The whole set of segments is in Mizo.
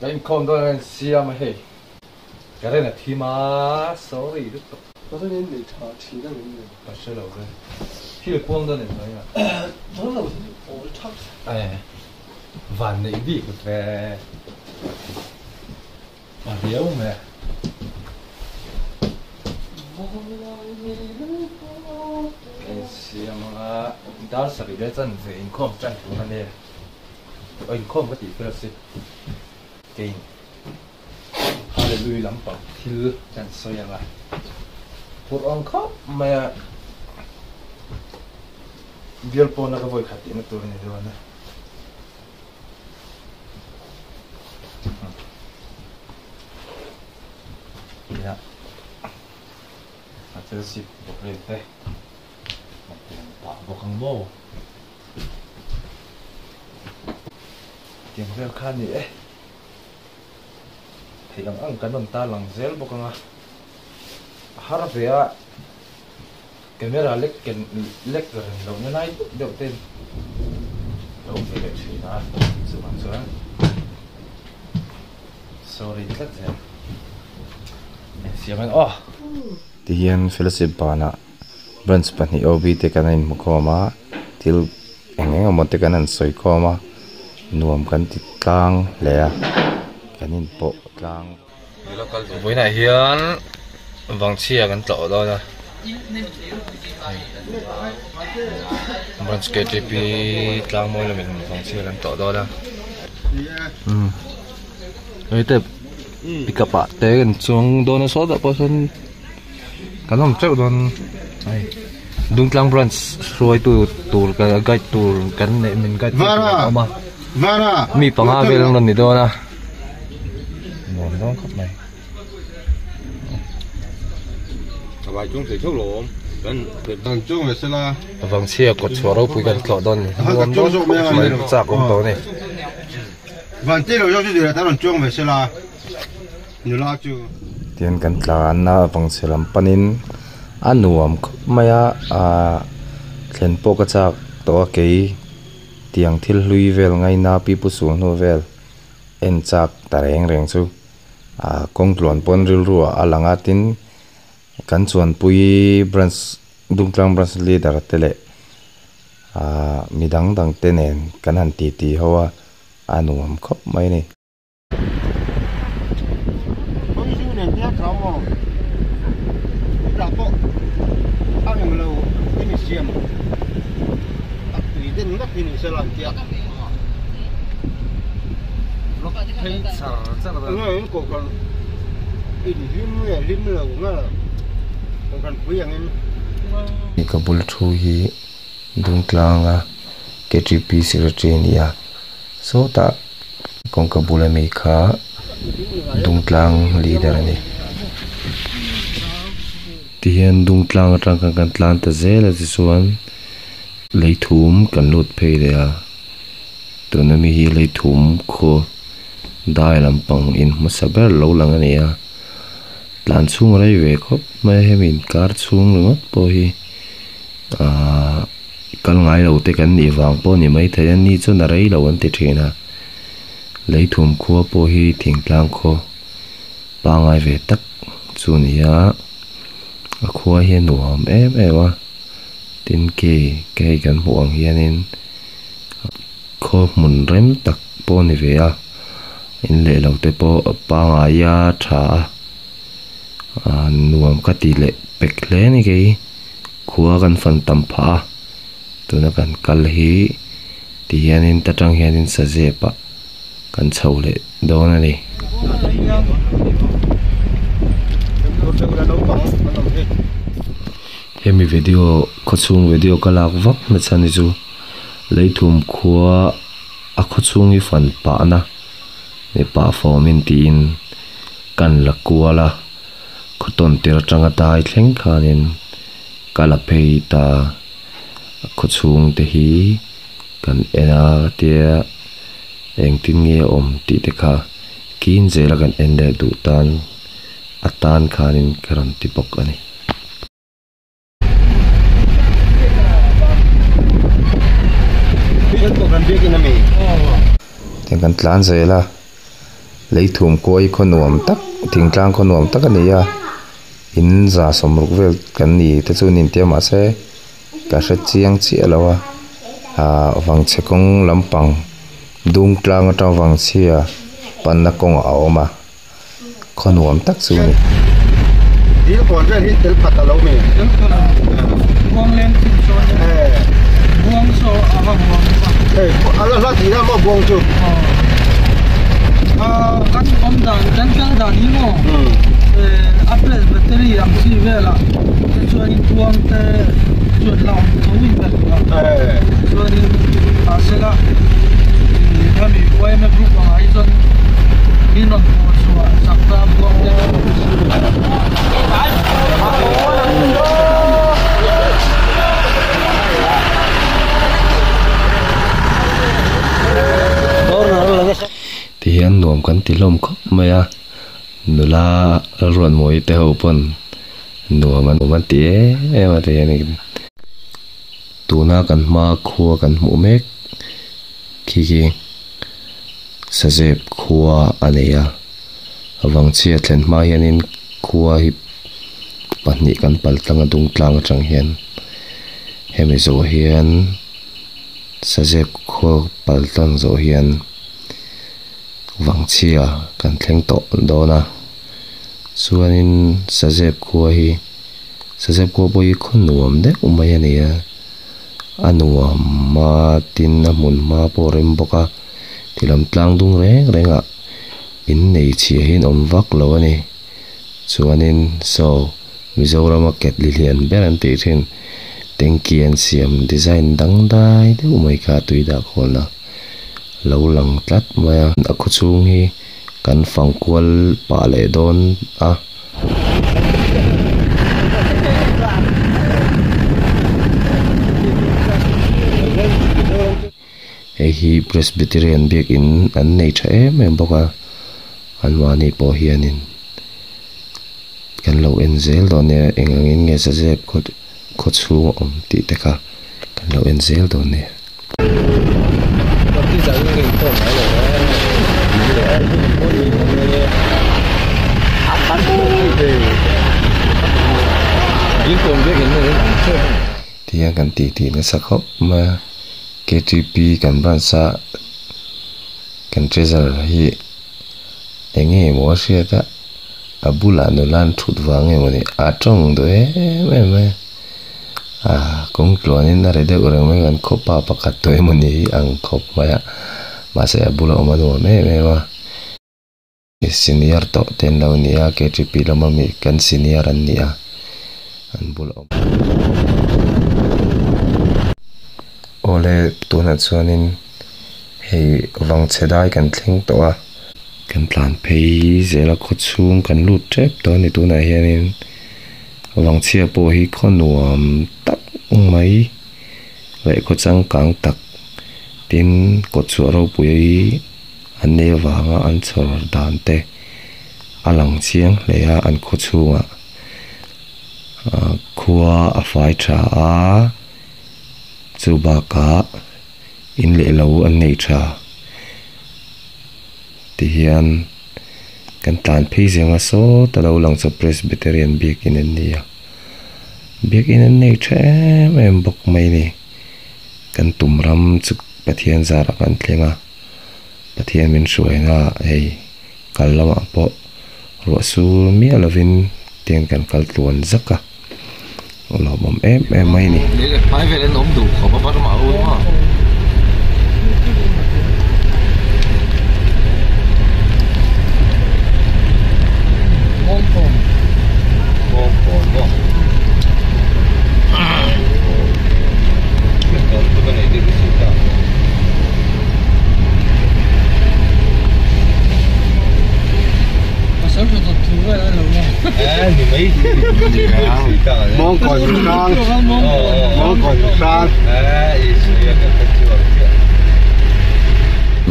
Ka inkhawm dawn a siam a hei. Current a thim a, sorry lutuk. Current in nei tha thin ang em le? Ka hre lo ve. Thil kuang dawn em mai a? Dawn lo hi awl thak. Eh, van neih bik ve. A riau mai a. Ka insiam ang a, dar sarih leh chanve inkhawm tan tur a nia. Aw inkhawm ka tih fel si. Kein Hallelujah lampang thil kan sawi ang a, phurh ang khawp mai a, bial pawna ka vawi khat tihna tur a ni dawn a. Nia, a Chelsea bawk vel te, pah bawk ang maw? Tiang vel kha a ni e. Theih ang ang kan rawn tar lang zel bawk ang a. A har ve a, camera lek ken lek reng lohna lai deuh deuh te lo awm ve leh thin a, chuvang chuan sorry tlat zel. Siam in aw. Tihian fellowship banah branch pahnih OB te kan inhmu khawm a thil eng eng emaw te kan han sawi khawm a nuam kan ti tlang hle a kan inpawh tlang. Vawiinah hian vangchhia kan tlawh dawn a branch ktp tlang mawi lamin vangchhia kan tlawh dawn a hei te pickup ah te kan chuang dawn a sawtah pawh sawn. Kan awm teuh dawn hei Dungtlang branch hruaitu tur guide tur kan neih min guide tu tur an awm a mi panga vel an rawn ni dawn a nuam dawn khawp mai. Vangchhia kawt chhuah ropui kan tlawh dawn a ni nuam dawn khawp mai chak awm tawh a ni. Tihian kan tlan a vangchhe lam panin a nuam khawp mai a ahh thlen pawh ka chak tawh a kei tiang thil hlui vel ngaina pipu suh hnu vel en chak ta reng reng chu ahh kawng tluan pawn rilru ah a lang a tin kan chuanpui branch Dungtlang branch leader te leh ahh midang dang te nen kan han titi ho a a nuam khawp mai a ni. Ka bul thu hi Dungtlanga ktp secretary a ni a sawtah kawngka bula mi kha Dungtlang leader a ni. Tihian Dungtlang atang khan kan tlan ta zel a tichuan leithum kan lut phei leh a tuna mi hi leithum khaw dai lampang in hmasa ber lo lang a ni a tlan chhung a rei ve khawp mai a hemi inkar chhung ringawt pawh hi ahh. Kal ngai lo te kan nih vang pawh ni maithei a, ni chuan a rei lo an ti thin a. Leithum khua pawh hi thingtlang khaw pangngai ve tak chu a ni a, a khua hi a nuam em em a, tin kei ka hei kan hmuh ang hianin khaw hmun rem tak pawh a ni ve a, in leh lo te pawh pangngai a tha a, ah nuam ka ti leh pek hle a ni kei. Khua kan fan tam phah a, tuna kan kal hi ti hianin ta tang hianin sazep ah kan chho leh dawn a ni. Hemi video khawchhung video ka lak vak na chhan hi chu Leithum khua a khawchhung hi fan pahna mipa fawmin tiin kan la kual a. Khaw tawn tir atanga dai thleng khanin ka la phei ta a khaw chhung te hi kan en a tia engtin nge a awm tih te kha kin zela kan en leh duh tan atan khanin ka rawn ti bawk a ni. Tiang kan tlan zel a Leithum khua hi khaw nuam tak thingtlang khaw nuam tak a ni a in za sawmruk vel kan ni te chu an intia mahse ka hre chiang chiah lo a ahh vangchhe kawng lampang dungtlang atang vangchhia panna kawngah a awm a. Khaw nuam tak chu a ni. Dil kawn vel hi tel phat a lo mi. Tel phat a buang leng chin sawn e. Buang saw a va buang a. Hei a la hla tih na maw buang chu. Aw kan awm dan kan kal dan hi maw a presbytery ang chi velah te chuanin buang te chuan la awm tho in ka hria chuanin mahsela hemi yma group angah hi chuan Min rawn hmuh chhuah chak ta buang te Ti hian nuam kan ti hlawm khawp mai a, nula Lalruatmawii te ho pawn nuam an awm an ti em em a ti hian tuna kan hma khua kan hmuh mek khi khi. Sazep khua a nei a, vangchhia thlen hma hianin khua hi pahnih kan pal tlang a dung tlang atang hian hemi zawh hian Sazep khua pal tlang zawh hian vangchhia kan thleng tawh dawn a chuanin Sazep khua hi Sazep khua pawh hi khaw nuam deuh mai a ni a. A nuam a tin a hmun hma pawh a rem bawk a ti lam tlang dung reng reng ah in nei chhia hi an awm vak lo a ni chuanin saw Mizoram a ketli lian ber an tih thin tanky an siam design dangdai deuh mai kha tui dah khawlna lo lang tlat mai a a khaw chhung hi kan fang kual pah leh dawn a. Hei hi Presbyterian biakin an nei tha em em bawk a anmahni pawh hianin kan lo en zel dawn nia eng angin nge zazep khaw khaw chhung a awm tih te kha kan lo en zel dawn nia. Tihian kan tih tih nasa khawp mai a K T P kan branch a kan treasurer hi eng nge maw a hriat a a bulah nula an thut vang nge mawni a tawng duh em em mai a. Ah kawng tluanin a ri deuh reng mai kan khawpa pakhat tawh emawni hi ang khawp mai a mahse a bula awm a nuam em em a senior tawh te an lo ni a k t p lama mi kan senior an ni a an bula awm awle tunah chuanin hei vangchhe dai kan thleng tawh a kan tlan phei zel a khaw chhung kan lut tep tawh a ni tunah hianin. Vangchhia pawh hi khaw nuam tak mai leh khaw changkang tak tin kawtchhuah ropui an nei avanga an chhawr dan te a lang chiang hle a an khaw chhungah ah khua a fai tha a chu bakah in leh lo an nei tha tihian. Kan tlan phei zeng a sawta lo lang chu Presbyterian biakin an ni a biakin an nei tha em em bawk mai a ni kan tum ram chu Pathian zarah kan thleng a Pathian min hruaina ah hei kal lamah pawh ruah sur miah lovin tiang kan kal tluan zak a lawmawm em em mai a ni.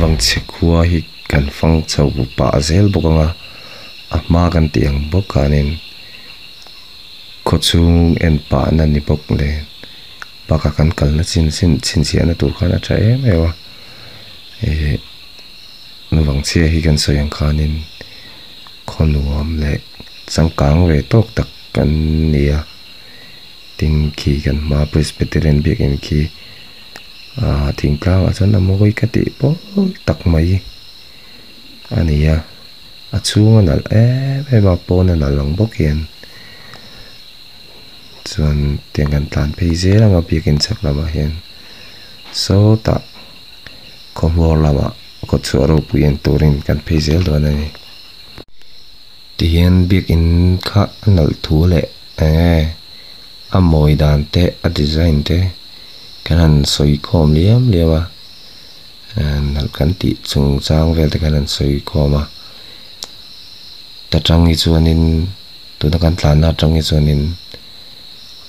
Vangchhe khua hi kan fang chho pah zel bawk ang a, a hma kan tih ang bawk khanin khaw chhung en pahna ni bawk nen bakah kan kalna chin chin chhinchhiahna tur khan a tha em em a. Vangchhia hi kan sawi ang khanin khaw nuam leh changkang ve tawk tak kan ni a tin khi kan hma Presbyterian biakin khi ah thingtlang ah chuan a mawi ka tih pawl tak mai a ni a a chhung a nalh em em a pawn a nalh ang bawk hian chuan tiang kan tlan phei zel ang a biakin chhak lamah hian sawtah khawhmuar lamah kawt chhuah ropui en turin kan phei zel dawn a ni. Tihian biakin kha a nalh thu leh eng nge a mawi dan te a design te kan han sawi khawm liam liam a nalh kan tih chungchang vel te kan han sawi khawm a ta tang hi chuanin tuna kan tlanna atang hi chuanin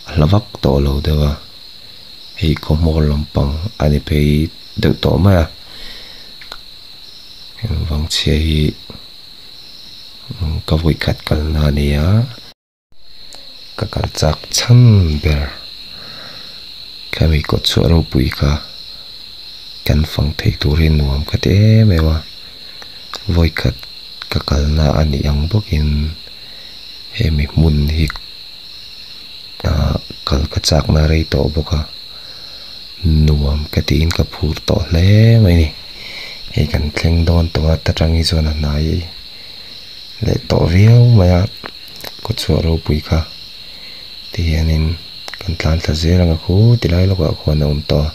a hla vak tawh lo deuh a hei khawhmuar lampang a ni phei deuh tawh mai a Vangchhia hi ka vawi khat kalna a ni a ka kal chak chhan ber khami kawt chhuah ropui kha kan fang thei tur hi nuam ka ti em em a vawi khat ka kalna a nih ang bawkin hemi hmun hi ah kal ka chakna rei tawh bawk a. Nuam ka tiin ka phur tawh hle mai a ni. Hei kan thleng dawn tawh a ta tang hi chuan a hnai leh tawh viau mai a kawtchhuah ropui kha ti hianin kan tlan thla zel ang a khu ti lai lawkah khuan a awm tawh a.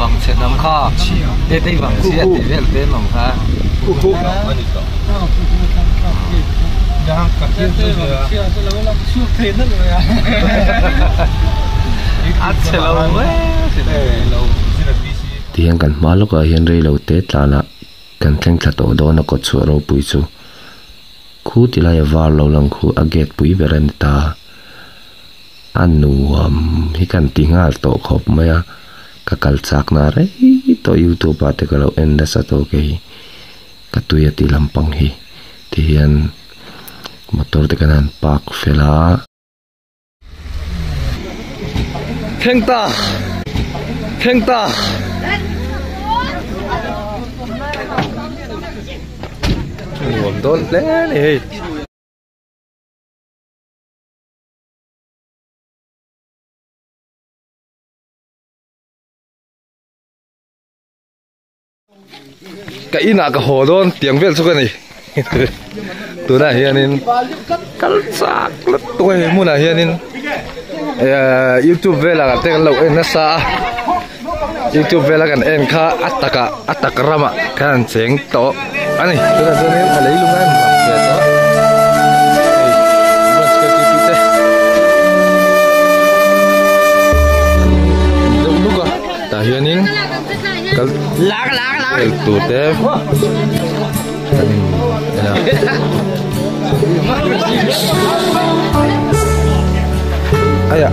Vangchhe hnam kha te te vangchhia tih vel te an awm kha. A chhe lo Tihian kan hma lawkah hian reilo te tlanah kan thleng thla tawh dawn a kawt chhuah ropui chu khu ti lai a var lo lang khu a gate pui ber a ni ta a nuam hi kan ti nghal tawh khawp mai a ka kal chak na rei tawh youtube ah te ka lo en nasa tawh kei ka tui a ti lampang hi tihian motor te kan han park fel a. Thleng ta! Thleng ta! Nuam dawn hle a ni hei. Ka inah ka haw dawn tiang vel chu ka ni tunah hianin kal chak lutuk a hei hmunah hianin ehh youtube velah te kan lo en nasa a youtube vela kan en kha a takah a tak ramah khan an cheng tawh a ni tunah chuanin a leilung a inrap ve tawh hei branch ktp te an deuh nuk a tah hianin. Kal vel tur te kan in en a. Aya.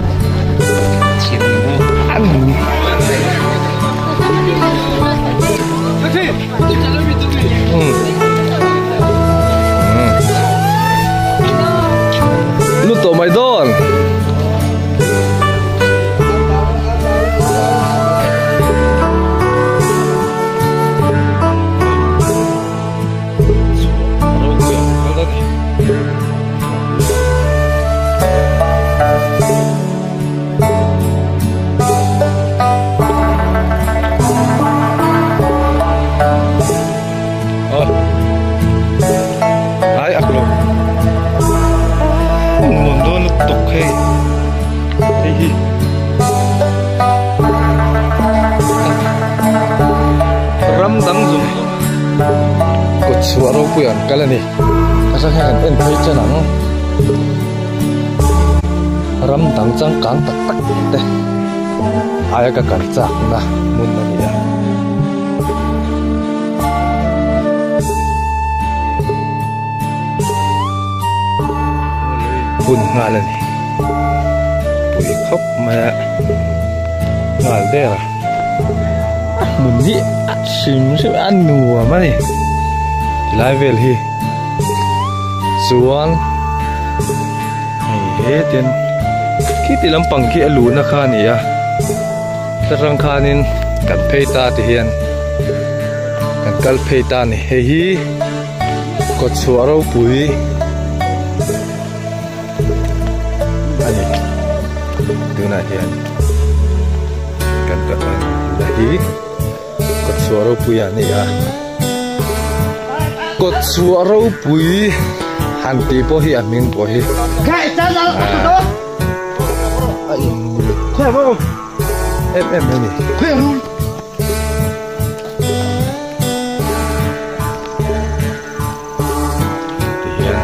Lut tawh mai dawn. Ai ak lo nuam dawn lutuk hei hei hi ram dang zawng zawng kawt chhuah ropui an kal a ni a hrang hian kan en phei chen ang ram dang changkang tak tak te aia ka kal chak na hmun a ni a. Hun nghal a ni. khawp mai a nghal der a a hmun hi a hrim hrim a nuam a ni tilai vel hi chuan hei hetin khiti lampang khi a luhna kha a ni a tlarang khanin kan phei ta ti hian kan kal phei ta a ni hei hi kawtchhuah ropui a ni tunah hian kan ka la hi kawtchhuah ropui a ni a kawtchhuah ropui han tih pawh hi a hming pawh hi a in em em a ni. Tihian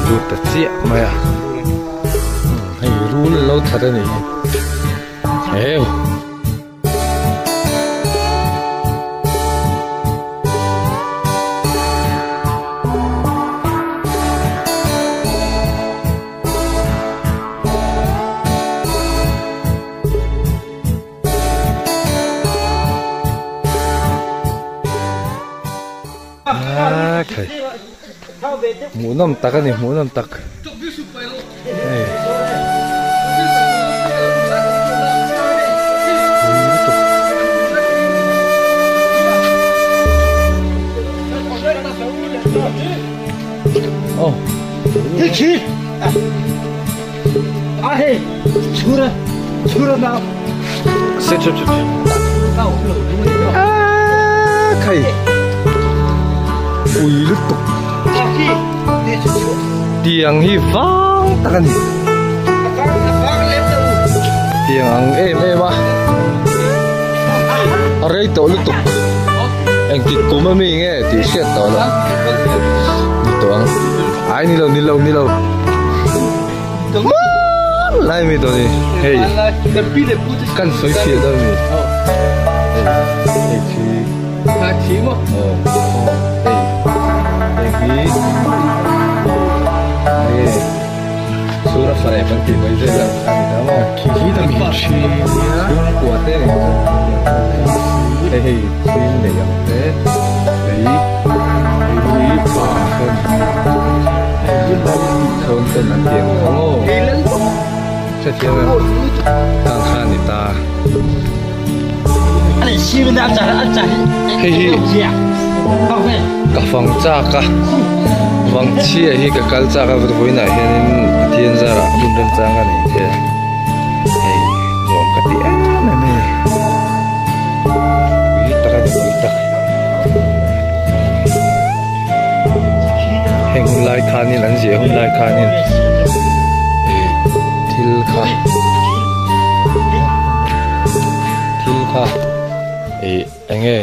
lut ta chiah mai a hei rul lo that a nih hi heu. Hmuhnawm tak a ni hmuhnawm tak hei aw A hei chhura chhura na se chu chu a khai ui lutuk tiang hi vang tak a ni tiang ang em em a a rei tawh lutuk engtik kum ami nge tih hriat tawh loh ni tawh ang ai ni lo ni lo ni lo. Lai mi tawh ni hei kan sawi fiah dawn mi hei thi thi maw aw hei hei hi nge sura fare kan tih mai zel ang kha ni ta maw khi hi ta mi thi chhungkua te hei hei thil nei ang te hei hei hi pa sawn Sawn ten an ti ang kha maw hrethiam em tang kha a ni ta hei hi ka fang chak a vang chhia hi ka kal chak a vawiinah hianin Pathian zarah hun remchang a nei thei a hei nuam ka ti em em a ni pui tak a ni pui tak. Heng hun lai khanin an ziah hun lai khanin ih thil kha thil kha ih eng nge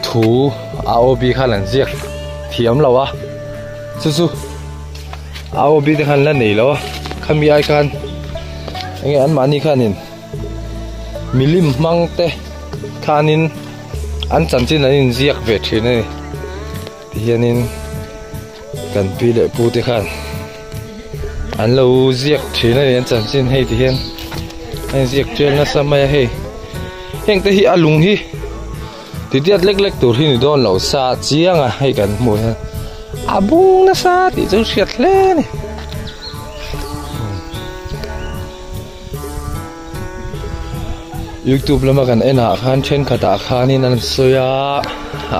thu a aw bi khan an ziak thiam lo a chu chu a aw bi te khan la nei lo a khami ai khan eng nge anmahni khanin milim hmang te khanin. An chanchin an inziak ve thin a ni tihianin kan pi leh pu te khan an lo ziak thin a ni an chanchin hei tihian a inziak ṭel nasa mai a hei heng te hi a lung hi titiat lek lek tur hi ni dawn lo sa chiang a hei kan hmuh hian a bung nasa tih chu hriat hle a ni. Youtube lama kan en ah khan thenkhat ah khanin an sawi a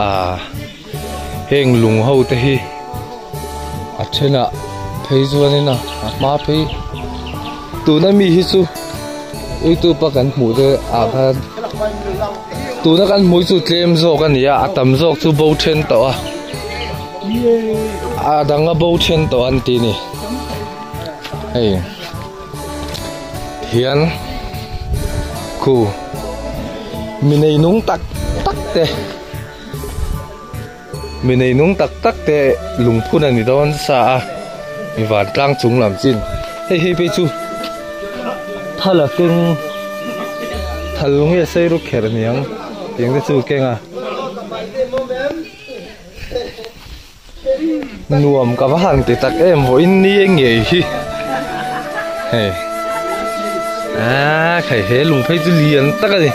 ah heng lung ho te hi a thenah phei chuanin a hma phei tuna mi hi chu youtube a kan hmuh te ah khan tuna kan hmuh hi chu tlem zawk a ni a a tam zawk chu bo then tawh a a dang a bo then tawh an ti a ni hei. Hian khu mi nei nung tak tak te mi nei nung tak tak te lungphun a ni dawn sa a mi vantlang chung lam chin hei hei phei chu thal a keng thal nge sei ru kher aniang tiang te chu a keng a. Nuam ka va han ti tak em vawiin ni ngei hi Hei a khai he lung phei chu lian tak a ni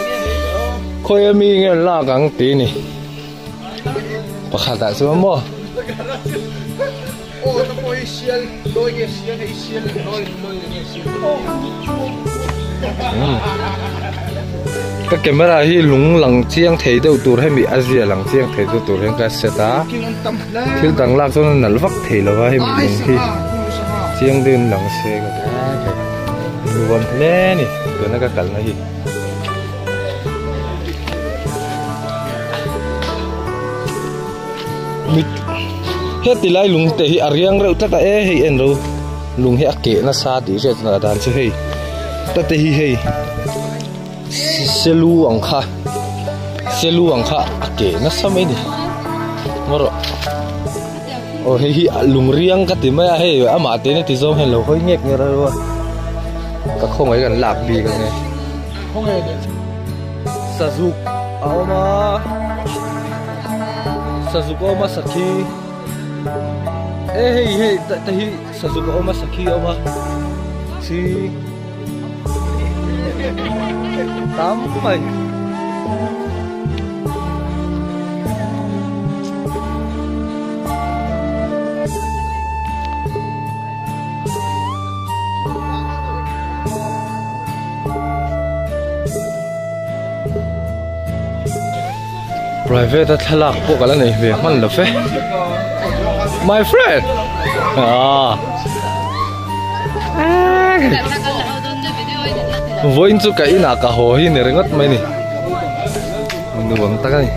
khawi ami nge an lak ang tih a ni pakhat ah chuan maw. Ka camera hi lung lang chiang thei deuh tur hemi a zia lang chiang thei deuh tur hian ka set a thil dang lak chuan a nalh vak thei lo va hemi lung hi chiang deuhin lang se ka ti nuam hle a ni tuna ka kalna hi. Heti lai lung te hi a riang reuh tlat a e hei en ro lung hi a keh nasa tih hriat chuan a dan chu hei tate hi hei selu ang kha selu ang kha a keh nasa mai ni maw rawh aw hei hi lung riang ka ti mai a hei amah te in a ti zawng hian lo hawi ngek ngek reuh a ka khawngaih kan lak bik ang e sazuk a awm a. Sazuk a awm a sakhi e hei hei te hi sazuk a awm a sakhi a awm a chi tam mai. Private a thlalak pawh ka la nei ve hman lo fe my friend ah vawiin chu ka inah ka haw hi ni ringawt mai ni nuam tak a ni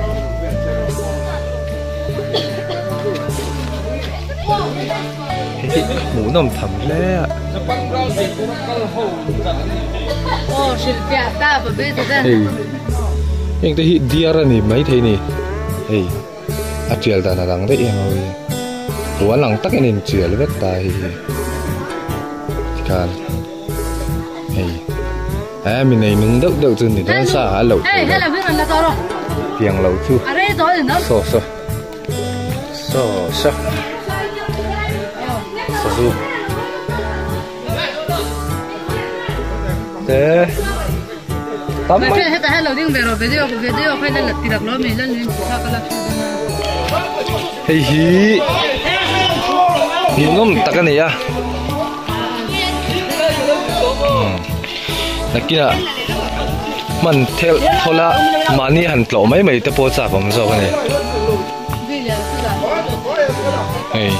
hei hi hmuhnawm tham hle a. Hei heng te hi deer a ni maithei ni hei a tial dan a dang daih em awi puan ang takin a intial vek ta hei hi tikhan hei a mi nei nung deuh deuh chu ni dawn sa a loh theih lo tiang lo chu saw saw saw saw sazu. Te tam mai heta hello ding ve ro video video khai la tirak lo mi lan nin kha kala hei hi hmuhnawm tak ani a nakinah hman thelh thawl a mahni han tlawh mai mai te pawh chak awm zawk ani hei.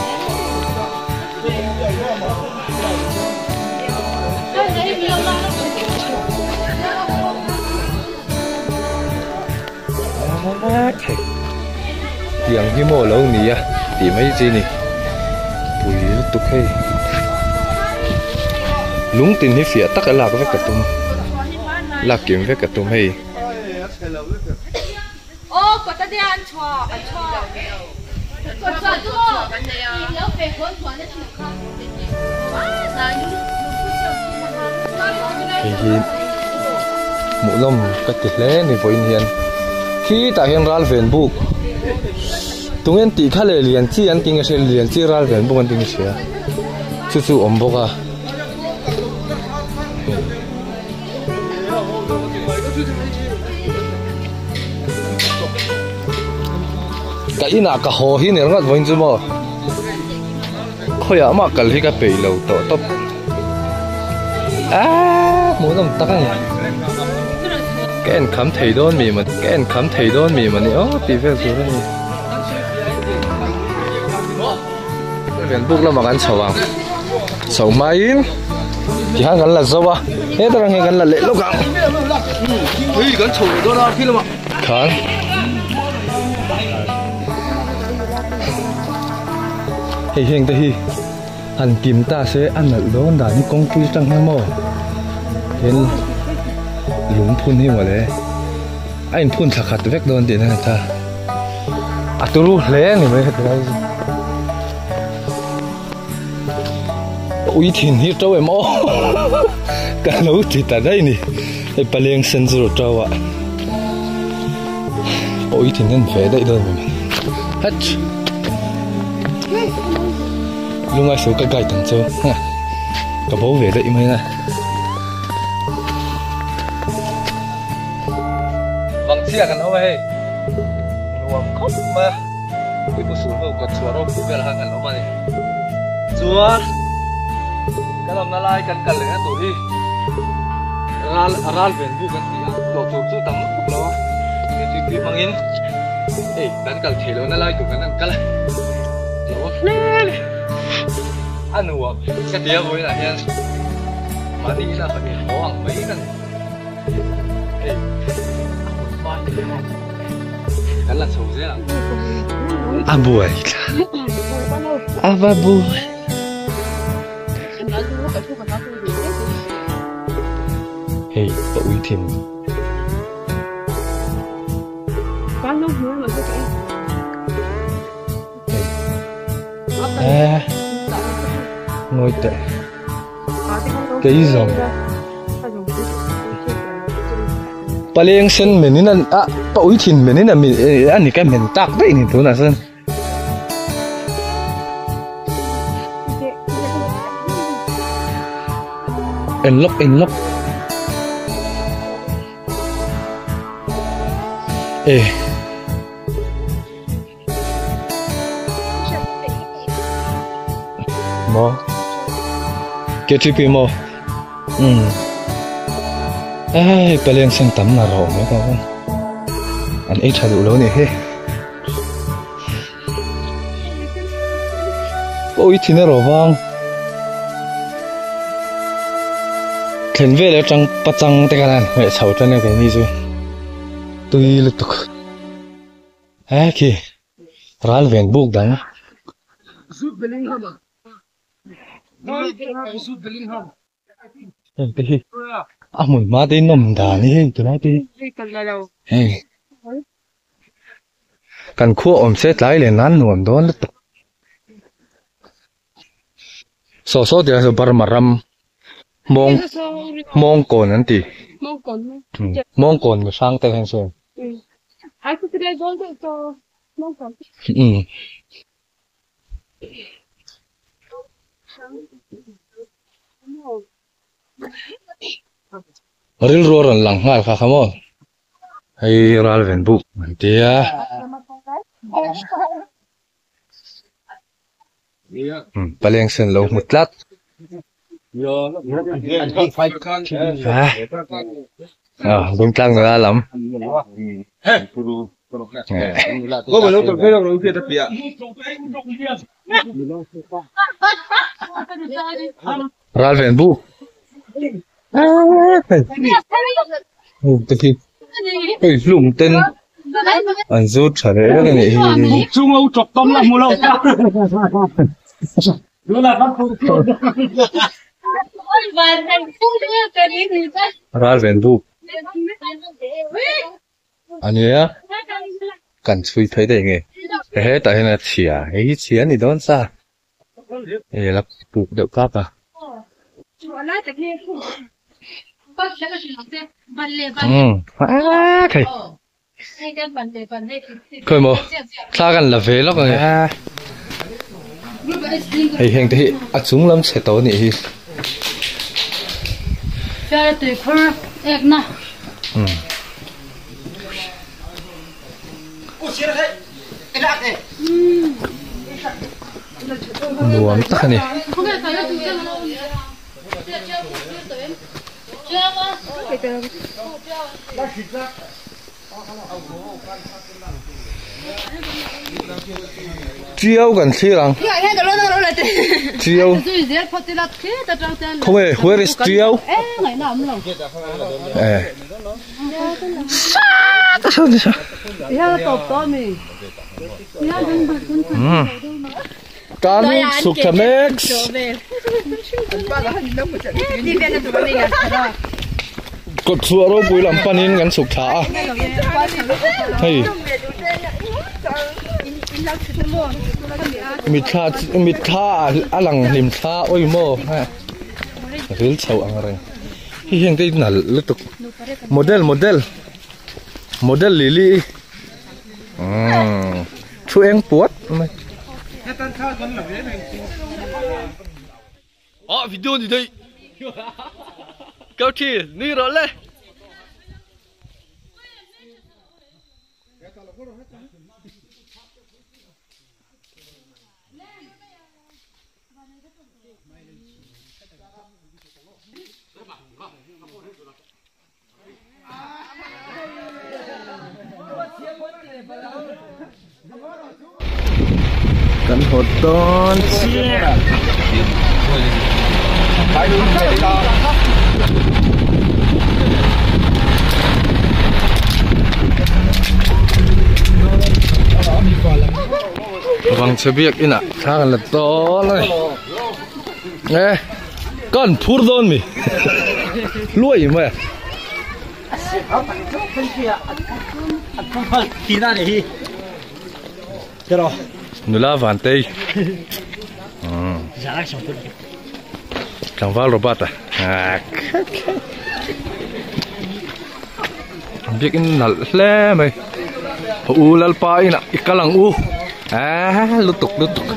Tiang hi maw lo ni a tih mai chi ni pui lutuk hei lung tin hi fiah tak a lak vek ka tum lak kim vek ka tum hei. Hei hi hmuhnawm ka ti hle ni vawiin hian khitah hian ral ven buk tunge an tih kha leh lian chi an ti nge hria lian chi ral ven buk an ti nge hria chu chu awm bawk a. Ka inah ka haw hi ni ringawt vawiin chu maw khawiah mah kal hi ka peih lo tawh tawp aaa hmuhnawm tak a ni ka en kham thei dawn mi maw ka en kham thei dawn mi maw ni aw tih vel tur a ni Rianbuk lamah kan chho ang chho hmain tihian kan la zo a heta rang hian kan la leh lawk ang khan hei heng te hi han kim ta se a nalh dawn dan hi kawngpui atang hian maw tin lungphun hi mawle a inphun thla khat vek dawn tihna a ni ta. A turu hle a ni mai heti lai chu. Ui thin hi to em aw ka lo ti ta daih ni hei paleng sen chu to a ui thin hian ve daih dawn mi het lungai so ka guide ang chu. Ka bo ve daih mai a. Vangchhia kan awm a hei. Nuam khawp mai a. Puipu sul ho kawt chhuah ropui ber khan kan awm a ni. Chuan kan awmna lai kan kal lehna tur hi ral ral ven buk an ti a. Tlawh tur chu tam lutuk lo a. Tui hmangin hei kan kal theih lohna lai tur kan han kal a. Lo a hle a ni. A nuam ka ti a vawiinah hian mahni ina ka in haw ang mai ka ni. Hei a hmun hma hi kan la chho zel ang. A buai thla a va buai. Hei ka ui thin. Eh ngawi teh kei zawng paleng sen men in a pa ui thin men in a ni ka men tak daih ni tunah chuan. En lawk en lawk eh. Maw? KTP maw? Umm. Ai paleng sen tam na rawh mai ta chuan. An ei tha duh lo nih hi. Pawh i thin erawh vang. Thlen vel atang pachang te khan an hmeh chho tan a keini chu. Tui lutuk. He khi ral ven buk dang. Heng te hi a hmun hma te in awm dan hi hei tunlai te hi hei kan khua awm se tlai leh nan nuam dawn lutuk. Saw saw tih ah sawn Burma ram mawng mawngkawn an ti mawngkawn mi hrang te hian sawn umm rilru a rawn lang nghal kha kha maw hei ral ven buk an tia. Paleng sen lo hmu tlat. Dungtlang nula lam. Ral ven bu. Hei hlum ten an zut tha leh vek a nih hi. Chung lo chawp tam la hmu lo ta. Ral ven buk a nia kan chhui phei daih nge hetah hian a chhia hei hi chhia a ni dawn sa. Hei la puk deuh kak a. Thei. Khawi maw thla kan la ve lawk ang e. Hei heng te hi a chung lam chhe tawh a nih hi. Nuam tak a ni. Chiau kan thlir ang. Chiau. Khawnge where is Chiau? Eh. Kan suk tha mek. Kawt chhuah ropui lam panin kan suk thla a. Hei. Mitthla mitthla a lang hlim thla awi maw. Ril chho ang reng. Hei hian kei nalh lutuk model model model lili umm thu eng puat mai. Ah video ni daih. Kau thi nui rawh le. Kan haw dawn chiah. Vangchhe biak inah thla kan la dawn a ni. E kan phur dawn mi luai mai a. Nula Vantei Tlangval Robert a Biakin nalh hle mai U Lalpa inah i kal ang u lutuk lutuk.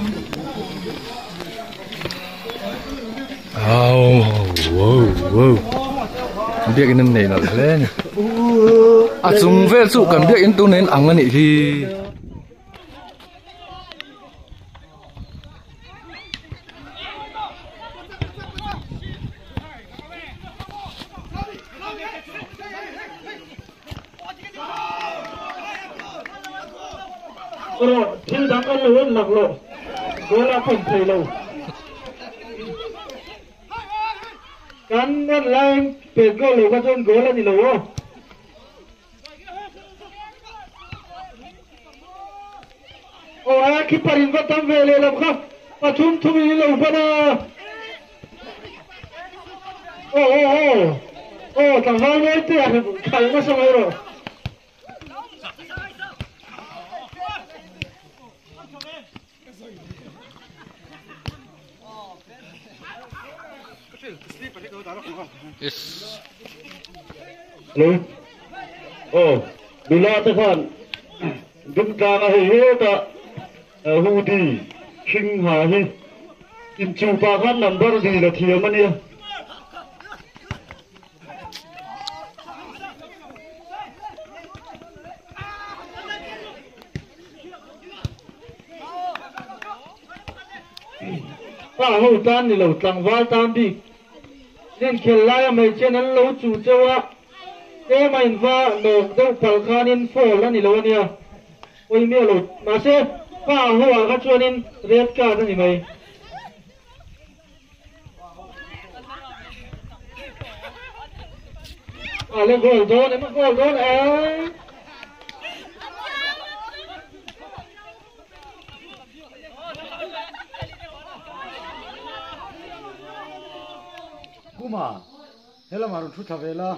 Biakin an nei nalh hle a ni a chung vel chu kan biakin tur nen ang a nih hi. Rawh thil dang an lo en lak lo goal a thawm thei lo. Kan en laiin pet goal lo kha chuan goal a ni lo aw. Aw a keeper in va tam ve lehlam kha pathum thum in lo ban a. Aw aw aw aw tlangval mawi te a khalh nasa mai rawh. Hello aw nula te khan Dungtlanga hei hetah hoodie hring ha hi inchuhpah khan number dil a thiam a nia. Pa ho tan ni lo tlangval tan bik inkhel laia hmeichhian an lo chu cheu a, tlem a inva nawk deuh palh khanin foul a ni lo a nia, pawimawh lo mahse pa ho ah kha chuanin red card a ni mai. A le goal dawn em goal dawn em. Kuma helamah rawn thu thla ve la.